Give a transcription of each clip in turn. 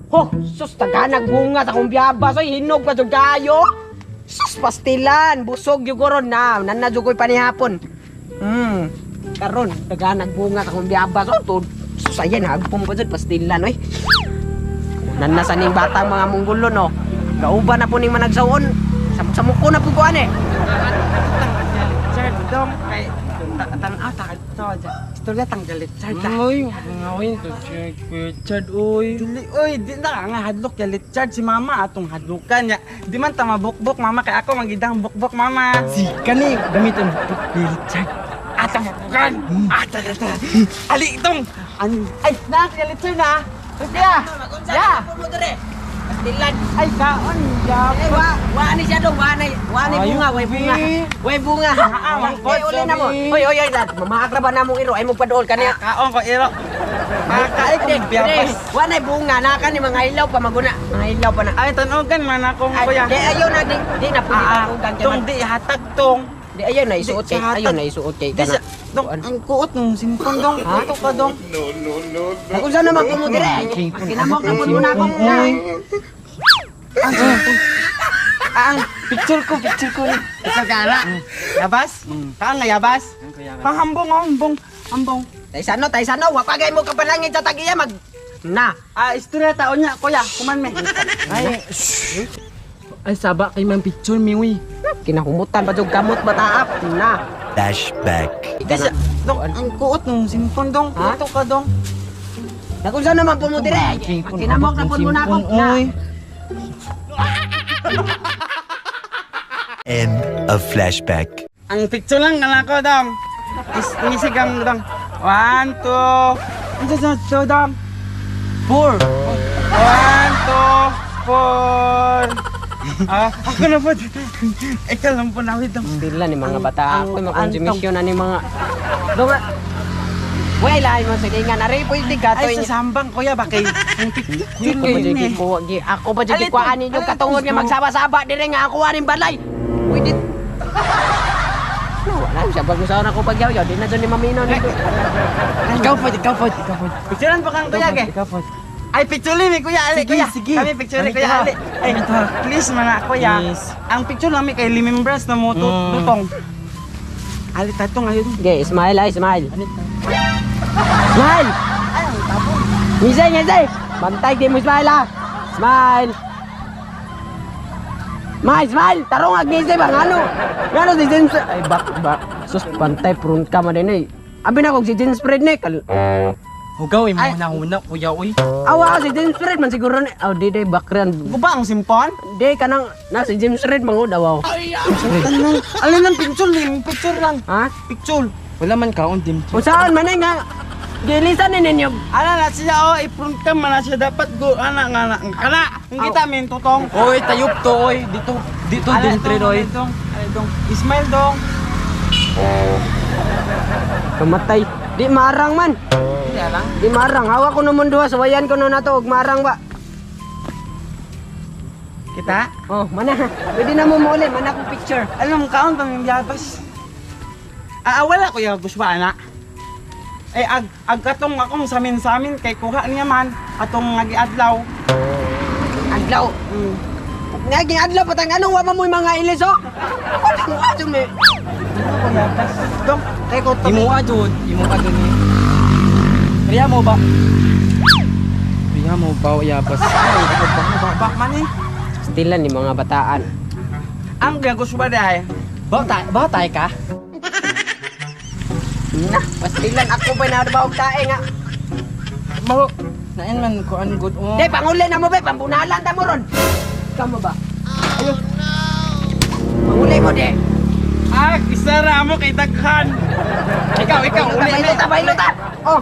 Ho, sus taganag bunga sa akong biyabas oy, hinog pa jud kayo. Sus pastilan, busog gyud ko ron na, nana jud ko'y panihapon. Karon taganag bunga sa akong biyabas oh, to. Sus ayan hagpong pa jud pastilan oy. Nana sa ning batang mga munggulo no. Kauban na po ning managsawon. Samok-samok ko na po ko ane. Richard, dong kay tan-aw ta to. Istorya tanggal Richard. Uy, ngawin to check Richard uy. Dili oy, di na nga hadlok ya Richard si mama atong hadlukan ya. Di man ta mabukbok mama kay ako magidang bukbok mama. Si kani gamiton bukbok ni Richard. Atang bukbukan. Ata ata. Ali itong. Ay, na kay Richard na. Kuya. Ya. Pastilan. Ay kaon ya. Eh, wa ni siya dong, wa ni bunga, way bunga. Way bunga. Mangkot, Eh, uli na mo. sabi. Oy, oy, oy, lad. Mamaakra ba na mong iro? Ay mo padool kaniya. Kaon ko iro. Makain ko biyabas. Wa na bunga na kani mga ilaw pa maguna. Mga ilaw pa na. Ay tanogan man akong Ay, kuya. di ayaw na di, di na pwede tanugan kay Tong man. di hatag tong. Di ayaw na isuot Di, kay sa ayaw hatag. na isuot kay Di kana. sa dong ang kuot ng simpon dong. Ha? Kuto ka dong. Kung saan naman kumo dire. Kinamok na pud mo na ako. Ang picture ko, picture ko. Ikaw gala. Yabas? Kaan nga yabas? Panghambong, oh, hambong, hambong. Tay sano, wa pagay mo kabalangin sa tagiya mag na. Ah, istorya taon niya, kuya, kuman me. Ay, shh. Ay saba kay man picture mi uy. Kinahumutan pa jud kamot bataap na. Flashback. Di sa dong ang kuot ng simpon dong. Ha? Kuto ka dong. Na kung saan naman pumo dire. Kinamok na pud mo na ako. Na. Uy. End of flashback. Ang picture lang nga ko dong. Is ngisigang dong. One, two. Ano sa so dong? Four. One, two, four. Ah, ako na po. Ikaw lang po namin dong. Pila ni mga bata ako, ang mga konsumisyon na ni mga Dunga. Way lahi mo sige nga nari pwede ka to. Ay, sa sambang, kuya, bakay. Ang picture Ako ba jud gikuha gi ako ba jud Alin gikuhaan tong- ninyo alin katungod tong nga snow? magsaba-saba dire nga ako aning balay. Pwede. No, wala siya pag usaw na ko pagyaw-yaw di na jud ni mamino nito. Ikaw po, ikaw po, ikaw po. Picturean po kang kuya, ke. Ikaw po. Ay, picture mi, kuya, ali, Sige, kuya. sige. Kami picture Kami kuya, tuha. ali. Ay, Kami tuha. please mana, kuya. Please. Ang picture namin kay remembrance na mo tutong. Ali, tatong, ayun. Okay, smile ay smile. Smile. Ngisi, ngisi. Bantay di mo smile ah. Smile. Smile, smile. Tarong ag ngisi ba ngano? Ngano si James ay bak bak. Sus bantay prun ka man din eh. Abi na kog si James Fred ni kal. Hugaw, imo na huna kuya uy. Awa si James Fred man siguro ni. Aw di di bakran. Guba ang simpon? Di kanang na si James Fred mangud awaw. Tanang, alin ang picture, lim, picture lang. Ha? Picture. Wala man kaon dim. Usaan man eh nga gilisan ni ninyo. Ana na siya, oh, i-front cam man na siya. Dapat go, ana, nga, na, kana. Ang kita, min, tutong. Oy, tayop to oy. Dito dito Ala, din dong, oy. ali, dong, ali, dong. Ismail, dong. Kamatay. Di marang man. Hindi, alang. Di marang. Hawa ko naman duha, sawayan ko na nato og marang ba. Kita? Oh, mana. Pwede na mo mauli, mana akong picture. Alam, kaon pang yabas. Ah, wala ko yung gusto ana. Eh, ag, ag katong akong samin-samin kay kuha niya man atong nagiadlaw. Adlaw. Ngaging adlaw patang anong wa man mo'y mga ilis oh. Wala mo adyo me. Ano ko yabas? Dong, kay ko to. Imo jud, imo jud ni. Priya mo ba? Priya mo ba yabas? Bak man eh. Stila ni mga bataan. Ang gusto ba dai? Ba tay ka? Na, pastilan ako pa na ba og tae nga. Mo nain man ko an good oh. Di panguli na mo be, pambunalan ta mo ron. Kamo ba? Ayo. Panguli mo di. Ah, isa ra mo kay daghan. Ikaw, ikaw, uli Baylo me. ta, baylo ta. Oh,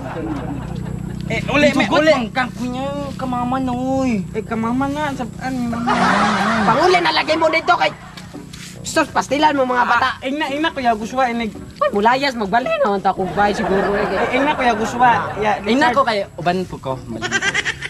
Eh, uli me, Sugot uli. man kang kunya kamama na oy. Eh, kamama na, sabaan ni mama. panguli na lagay mo dito kay Sus, pastilan mo mga bata. Ah, ingna, ingna kuya guswa inig. Ay, mulayas, magbali na ta kung bay siguro eh. Eh, ingna kuya guswa. Ya, Ina ko kay uban po ko.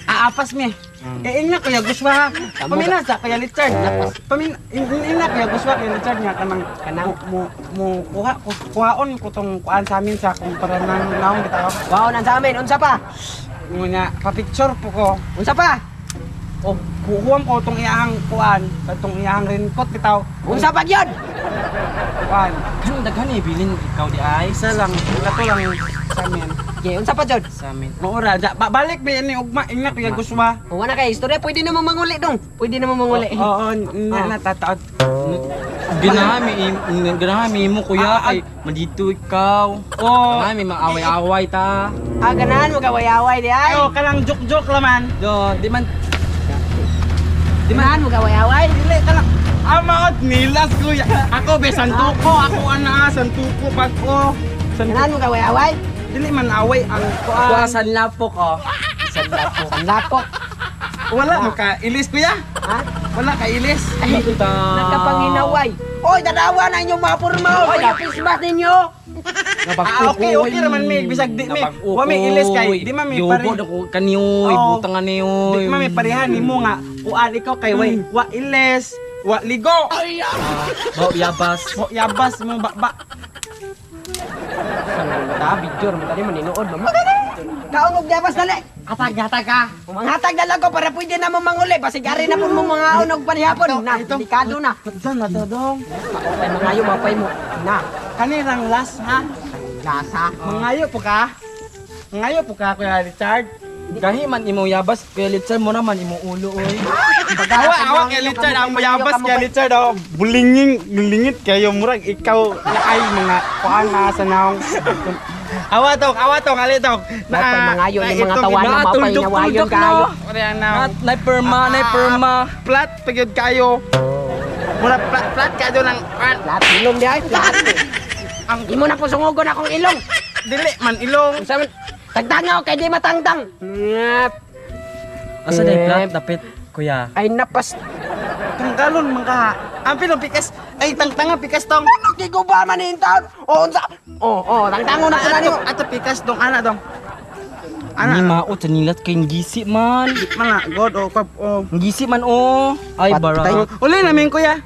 Aapas mi. Eh, ingna kuya guswa. Pamina sa kuya Richard. Pamin ingna kuya guswa kuya Richard nga kanang Kanang? mo mo kuha kuhaon ko tong kuan sa amin sa kung para nang naong bitaw. Wow, nan sa amin, unsa pa? Ngunya pa-picture po ko. Unsa pa? O kuhuam ko tong iyahang kuan, katong iyahang raincoat bitaw. Unsa pa gyud? Kuan. Kanang daghan eh bilin ikaw di ay. Isa lang, kato lang sa amin. Okay, unsa pa jud? Sa amin. Maura, ja, balik ba yan ni Ugma, ingat kuya Guswa. O wala kay istorya, pwede na manguli dong. Pwede na manguli. Oo, na natataot. Ganahan mi mo kuya kay mandito ikaw. Oo. Ganahan mi maaway-away ta. Ah, ganahan mo kaway-away di ay. Ayo, kanang joke-joke laman. Do, di man Ganahan mo kaway-away. Dili ka lang. Amaot nilas kuya. Ako be santuko, ako ana santuko pag ko. Ganahan mo kaway-away. Dili man away ang kuha kuan. sa lapok oh. Sa lapok. Ang lapok. Wala mo ka ilis kuya. Ha? Wala ka ilis. Nagkapanginaway. Oy, dadawa na inyong mga porma. Oy, Christmas ninyo. Ah, okay, okay raman mi bisag di mi. Wa mi ilis kay di man mi pare. Yubo ko kaniyoy, Oo. butang kaniyoy. Di man mi parehan nimo nga kuan ikaw kay way wa ilis, wa ligo. Bao yabas. Wa yabas mo ba. Ta, video raman tani maninood mama. Kaon og dabas dali. Hatag hatag ka. Manghatag na lang ko para pwede na mo manguli. Basig ari na po mo mga unog panihapon. Na, delikado na. Diyan na to dong. Mapay mangayo, mapay mo. Na, Kanirang last ha. lasa. Mangayo po ka. Mangayo po ka Kuya Richard. Gahi man imong yabas, kuya Litzer mo naman imong ulo oy. Awa awa kay Richard ang mayabas kay Richard oh. Bulinging lingit kayo murag ikaw na ay mga kuan na sa naong. Awa tong ali tong. Mapay mangayo ni mga tawanan, mapay nawayon kayo. At nay perma, nay perma. Plat pagyud kayo. Mura plat plat kayo ng kuan. Lahat ilong di ay, lahat. Ang Imo na po sungugon akong ilong. dili man ilong. Unsa man tagtangaw kay di matangtang. Ngap. Asa day plat dapit kuya? Ay napas. Tanggalon man ka. Ang pilong pikas ay tangtanga pikas tong. Ano giguba man ni taon? O unsa? Oh, oh, tangtango na ko nimo. Ato ato pikas dong ana dong. Ni Ana maot sa nilat kay gisi man. mga god o kap o. Gisi man oh. Ay bara. Patay. Uli namin kuya.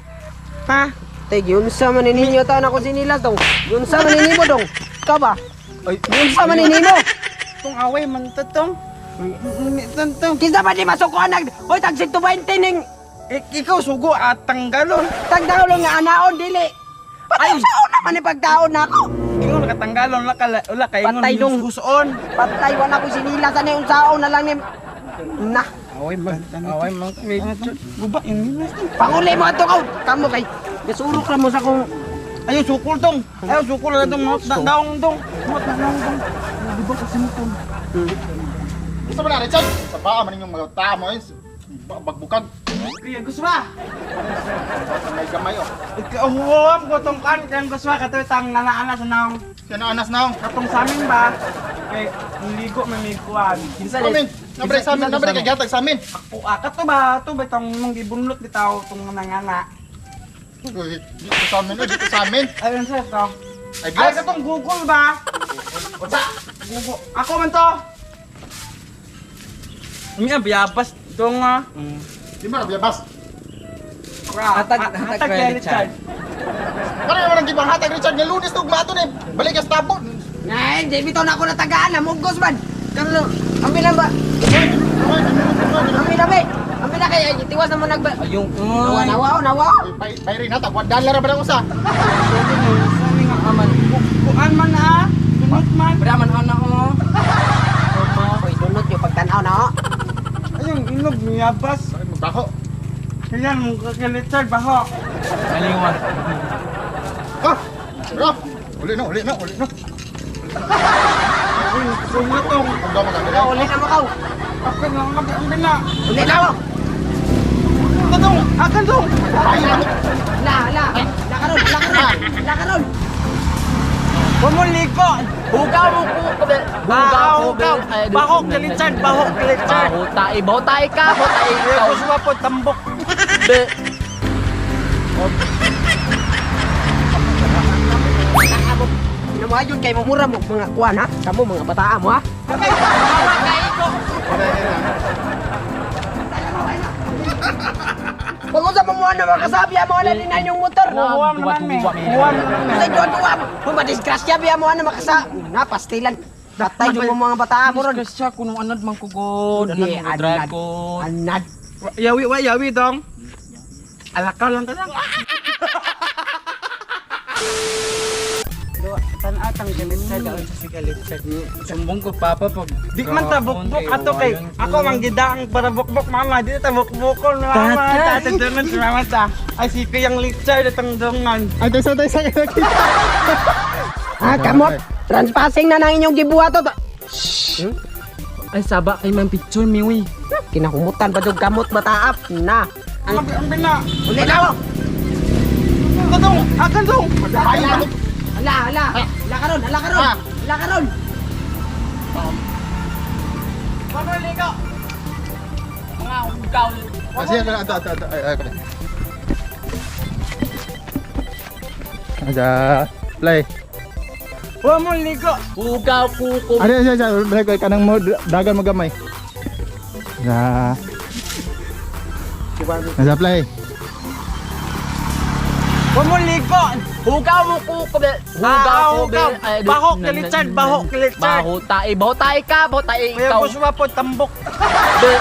Ha? Tay, giunsa man ni ninyo taon ako sinilas dong. Giunsa man ni nimo dong. Ikaw ba? Ay, Giunsa man ni nimo. Tong away man to tong. Tong. Kinsa ba di masuko nag Hoy tag 120 ning Ikaw sugo at tanggalon. tagtangaw nga anaon dili. Patay sa una man ni pagtaon nako. Ingon ka tanggalon la ka wala kay ingon Patay dong. huson. Patay wala ko sinilas ani unsaon na lang ni Na, Away man. Away man. Guba yun. panguli mo ato kaw. Kamo kay gasurok ra mo sa kong Ayaw sukol dong. Ayaw sukol na dong. Mot na daong dong. Mot na daong dong. Di ba kasi mo Gusto mo na, Richard? Sa baa man inyong mga tao eh. Bagbukag. Kuya gusto ba? Gamay gamay oh. Ikaw huwam ko tong kan kan gusto ba katoy tang nanaana sa naong. Kaya na anas na. Katong sa amin ba? Kay ligo man may kuan. Kinsa Amin. Nabre sa amin, nabre kay gatag sa amin. Ako kato ba to ba tong nung gibunlot bitaw tong nangana. Uy, dito sa amin, oh, dito sa amin. Ayun sir to. Ay, Ay glass. katong Google ba? Unsa? Google. Ako man to. Umiya biyabas dong ah. Di mo na biyabas. Hatag- hatag hatag kay kay Richard. Richard. Kano naman ang gibang hatag Richard nga Lunes to ugma to ni. Balik ka sa tabo. Nay, di bitaw na ako natagaan, namugos man. Karlo, ang bilang ba? Ang bilang ba? Ang bilang kay ay, tiwas na mo nagba. Ayong Nawa, oy. nawa, nawa. Bayri na tag $1 ra ba na usa? Aman. Kuan man ah. Dunot man. Bra man ana oh. Oy, dunot yung pagtanaw na oh. Ayun inog miyabas. Ay, Magbaho. Ayan mo kay Richard baho. Naliwan. Ha? Bro. Uli na, uli na, uli na. Ayun sunga tong. Ang daw maganda. Uli na mo kaw. Ako lang ang bina. Uli na mo. Katong, akan dong. Ay, ano? La, la. La karon, la karon. La karon. Pumuliko. Hugaw mo ko be. Hugaw ko. Bahok kay Richard, bahok kay Richard. Baho tae, baho tae ka, baho tae Kaya ikaw. gusto po tambok. Be. Namayun kay mamura mo mga kuan ha. Kamo mga bataa mo ha. Kung unsa mo mo na makasabi mo na din yung motor. Huwam naman me. Huwam naman me. Sa duwa duwa mo. Kung madisgrasya biya mo na makasa. Na pastilan. Patay yung mga bataa mo ron. Disgrasya kuno anad man ko god, anad Hindi, mo drive anad. ko. Anad. Yawi wa yawi dong. Alakaw lang ta lang. Tan-aw tang galit sa daon sa sigalit sa. Sumbong ko papa pag Di man ta bukbok ato kay ako mang gidaang para bukbok mama, di ta bukbokon mama. Tata dungan si mama ta. Ay si Kuyang Richard atong dungan. Ay, taysa, taysa, kita. Ah, kamot. Transpassing na nang inyong gibuhat to. Ay saba kay man picture mi uy. Kinahumutan pa jud kamot bataap na. Ang ang bina. Uli na mo. Katong, akan dong. Ay, Ala, ala, ala. Ala karon, ala karon. Ala karon. Mama ligo. Mga ugaw. Kasi ako, ato, ato, ato. Ay, ay, ay. Aja, play. Wa mo ligo. Ugaw kuko. Ano, ano, ano, play ko kanang mo dagan mo gamay. Aja. Aja, play. Wa mo ligo. Hugaw mo kuko be. Ah, Hugaw ko be. hugaw. Ay, Bahok kay Richard, bahok kay Richard. Baho tae, baho tae ka, baho tae Kaya ikaw. ko suwa po tambok. Be.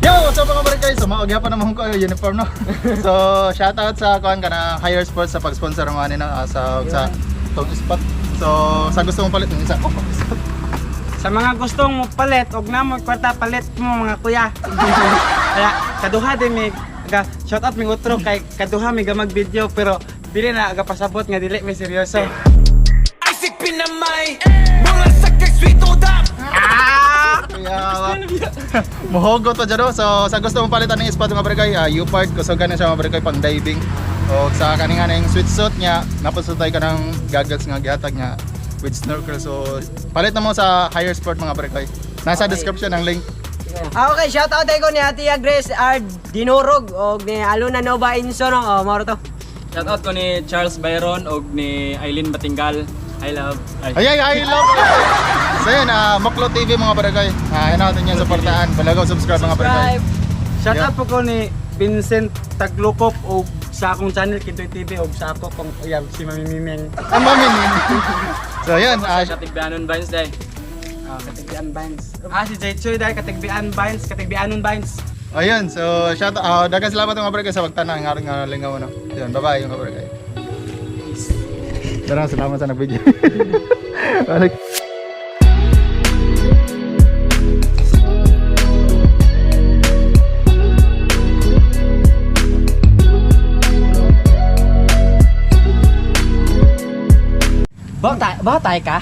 Yo, what's up mga barangay? So, maog pa naman ko yung uniform no. So, shout out sa kuan ka na Higher Sports sa pag-sponsor mo ani no ah, sa tong spot. So, sa gusto mong palit ng isa. Oh, spot. Sa mga gustong mo palit og namo kwarta palit mo mga kuya. Kaya kaduha din mi ga shout out mi utro kay kaduha mi ga mag-video pero dili na aga pasabot nga dili mi seryoso. Isaac Pinamay Mga sakay sweet dap. Kaya Mohogo to dyan, no? So, sa gusto mong palitan ng spot mga barangay, U-part, kusugan na siya mga barangay pang diving. O sa kaninga na yung sweatsuit niya, napasutay ka ng goggles nga gihatag niya with snorkel. So, palit na mo sa Higher Sport mga barangay. Nasa description ang link. Ah, okay, shout out ko ni Ate Grace R. Dinurog og ni Aluna Nova Inso no. Oh, moro to. Shout out ko ni Charles Byron og ni Eileen Batingal. I love. Ay. Ay, ay, I love it. So yun, Moklo TV mga barangay. Ayun natin yan, supportahan. Balagaw, subscribe mga barangay. Shout Yeah. out po ko ni Vincent Taglukop og sa akong channel Kintoy TV og sa ako kong uyab si Mami Mimeng. Ang mami nin. So yun, Katigbanon Vines day. Ah, Katigbian Vines. Ah, si Jay Choi dahil Katigbian Vines, Katigbianon Vines. ayun, so shout out, daghang salamat mga barangay sa pagtanaw ng aring lingaw no. Yun, bye-bye mga barangay. Tara, salamat sa nag-video. Balik. Baho tae, baho tae ka?